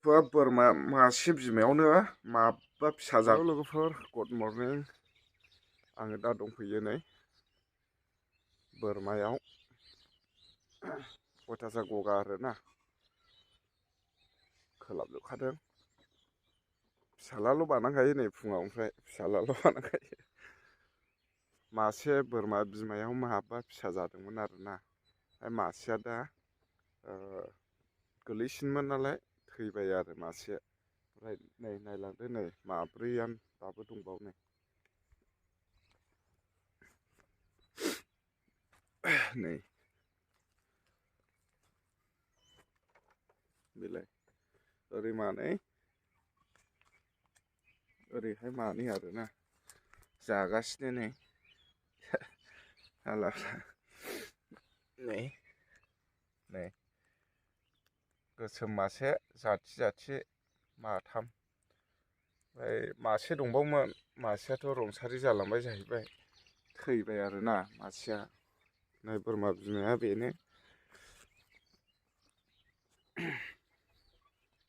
बोरमा मासे बिमायावनो माबा फिसा जायो लोगोफोर गुड मर्निं आङो दा दंफैयो नै बोरमायाव अयथासार गगा आरोना खोलाबजोबखादों फिसालाल' बानांखायो नै फुङाव ओमफ्राय फिसालाल' बानांखायो मासे बोरमा बिमायाव माबा फिसा जादोंमोन आरोना ओमफ्राय मासेया दा गोरलैसिनमोन नालाय थैबाय आरो मासे ओमफ्राय नै नायलांदो नै माब्रैयानो दाबो दंबावो नै नै बेलाय ओरै मानै ओरैहाय मानै आरोना जागासिनो नै नै नै गोसोम मासे जाथि माथाम ओमफ्राय मासे दंबावोमोन मासेयाथ' रुंसारि जालांबाय जाहैबाय थैबाय आरोना मासेया नै बोरमा बिमाया बेनो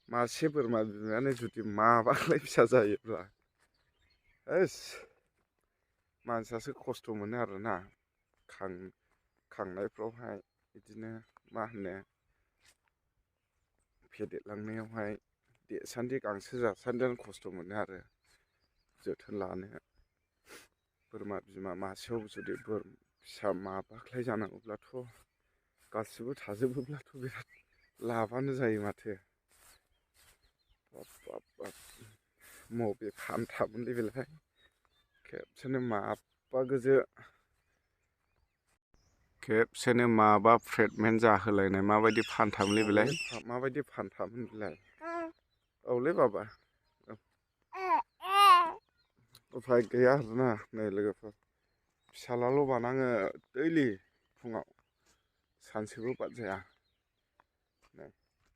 मासे बोरमा बिमायानो जुदि माबालाय फिसा जायोब्ला मानसियासो खस्थ' मोनो आरोना खांनायफ्रावहाय बिदिनो मा होनो फेदेरलांनायावहाय देरसान्दि गांसो जासान्दियानो खस्थ' मोनो आरो जोथोन लानो बोरमा बिमा मासेयाव जुदि फिसा माबाख्लाय जानांगौब्लाथ' गासिबो थाजोबोब्लाथ' बिराद लाबानो जायो माथो मबे फानथामोनलै बेलाय खेबसेनो माबा प्रेगनेन्ट जाहोलायनाय माबायदि फानथामोनलै बेलाय माबायदि फानथामोन बेलाय औलै बाबा उफाय गैया आरोना नै लोगोफोर फिसालाल' बानाङो दैलि फुङाव सानसेबो बाद जाया नै